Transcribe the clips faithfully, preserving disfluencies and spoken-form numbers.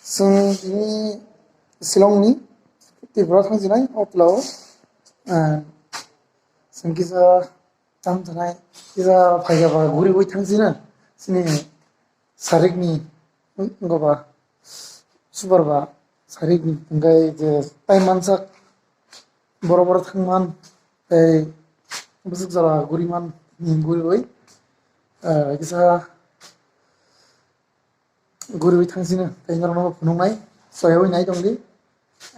Chwng tini Shillong ni Tripura thang jinai o tola o, ah, chwng kisa tam thanai kisa phaikha ba guri ui thang jina chini sarik ni wngkha ba super ba sarik ni hwnkhe je tai mansak boro boro thang man tei bwswk jora guri man ni guri ui, ah, kisa guriwi thangsino tei norokno phunuknai soyawi nai tongdi.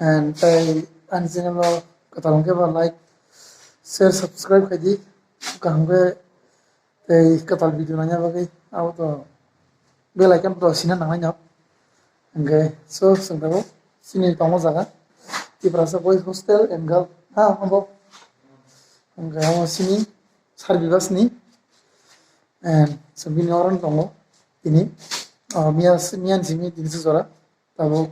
And tei ani channel o kwtal hwnkhe ba like, share, subscribe khaidi. Kaham khe tei kwtal video naina bagwi abo to bell icon to sina nangnai no. Hwnkhe so chwng tabuk chini tongo jaga Tiprasa Boys Hostel and Girl ha abo. Hwnkhe abo chini Sarbibas ni. And so bini oro tongo tini, ah, miya miya ni simi tini se jora tabuk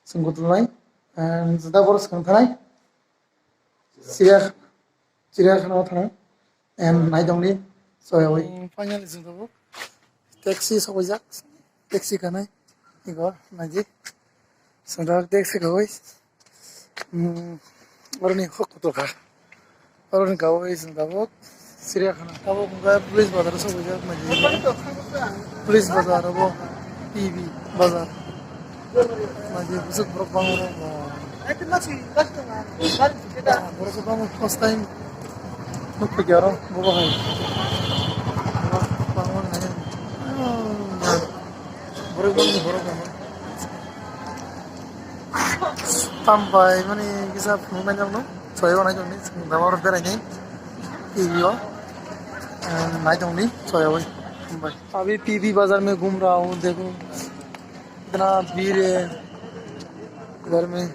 chwng kutulnai and da boro swkang thanai chiriya chiriya khana o thanai and nai tongdi soyawi. Finally chwng tabuk taxi sobaijak, taxi kanai. Ego naji. Sandal taxi kawai. Hmm, oroni hok kutu kha. Oroni kawai sandal bo. Siriya khana. Tabuk hwnkhe police bazar sobaijak naji. Police bazar abo. P B bazar. Naji bwswk borok bangma rok. Borok bangma first time. Nuk pagi aro bobo hai. Bangma nai. Borok bangma borok bangma. Tambai mani kisa phunuk nai jokno. Soyo nai jokni. Dawar berai ni. T V o. Nai jokni. Soyo bai. Tambai. Abhi P B bazar mein ghum raha hoon, dekho. Itna bhir hai. Ghar mein.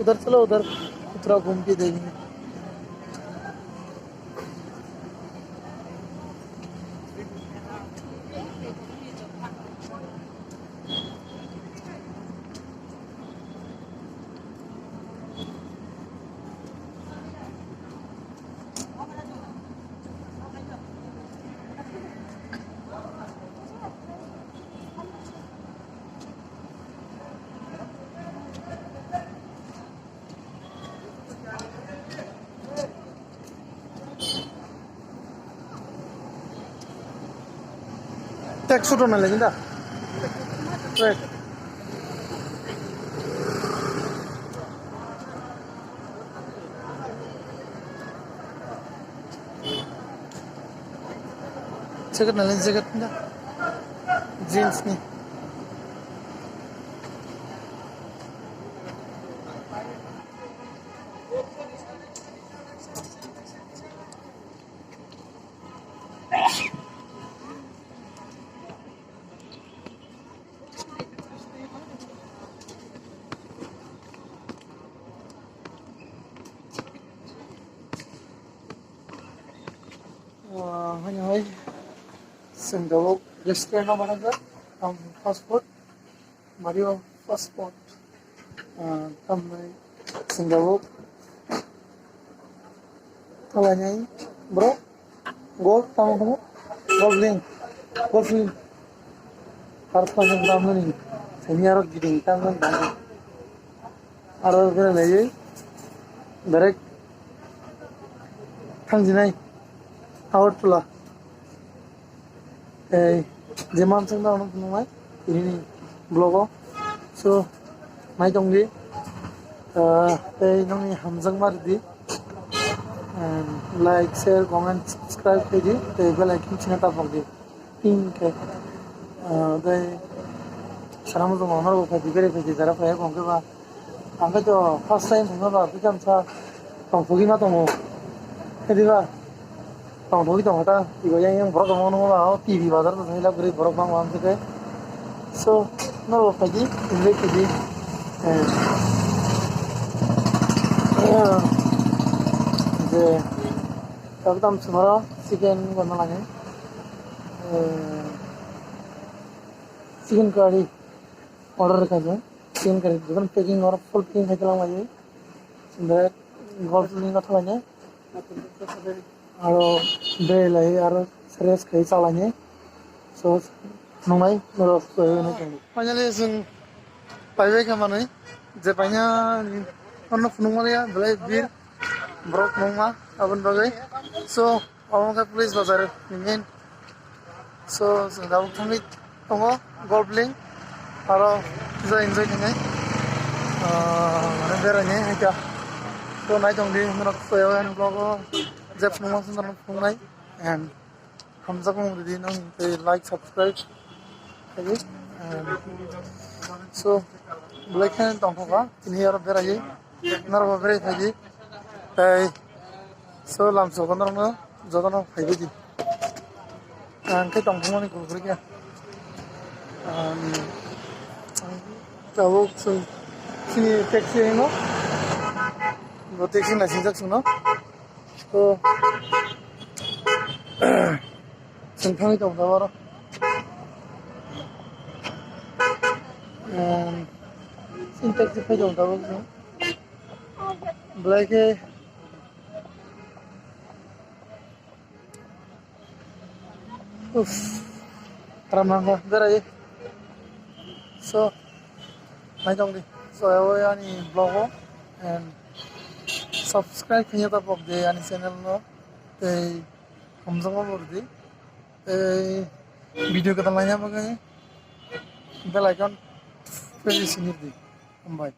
उधर चलो, उधर थोड़ा घूम के देखेंगे। Tek sudo na lagi da. Tek. Jacket na lagi jacket da. Jeans ni. Ah, hai hai. Sendok restaurant mana ga? Am fast food. Mario passport, ah, tamni singabo talainai bro, golf tamo tamo, golf link, golf link, harpa yang tamni senior giding tamni tamni, aro gana lagi direct thangjinai Agartala. Tei je mansukno ang nuknai tini vlog o. So, nai tongdi. Ah, tei nokni hamjakma ridi. And like, share, comment, subscribe khaidi. Tei bell icon china tapokdi. Pink khe. Ah, tei sana muchung mano bo khaidi, bere khaidi, jara phai kong khe ba. Ang khe to first time phai ma ba, bwkha msa tongthogwi ma tongo. Khe diba? Tongthogwi tongo ta, ibo yang yang borok tongma nukgo ba, o T V bazar to thangwi lab kwrwi borok bangma ang khe. So, norok phaidi, enjoy khaidi. Eh, je, tabuk tamo chwngno chicken gorna lagwi. Eh, chicken curry. Order khaijak, chicken curry, jotono packing oro full packing khai twlang laio. Direct golf ni no thalaini. Aro beri lai aro rest khai chalaini. So, nungnai norok finally chwng paibai kha manwi je paina ono phunukmani ya belai bir borok phunukma aboni bagwi. So, omo khe police bazar ni main. So, chwng tabuk thangwi tongo golf link aro kisa enjoy khainai, ah, mane berainai hai kha. So, nai tong di norok soyo ani vlog o je phunukma song norok phunuknai and hamjakmung ridi nang tei like subscribe khaidi. And so, belai khe tongthokha tini aro beraiwi norokbo berai phaidi tei so lamsogo norokno jotono phaibai di. Ang khe tongthokmani gurugurikhe. Ang tabuk chwng chini taxi hingo. Bo taxi naisingjak chwngno. To chwng thangwi tong tabuk oro. Ang chini taxi phai tong tabuk chwng. Belai khe Uff, karam nangkha berai. So, nai tong di. So, abo ani vlog o and subscribe khaina ta pok de ani channel no. Tei hamjakma bo rwdi. Tei video kwtal naina bagwi bell icon press sinir di. Hambai.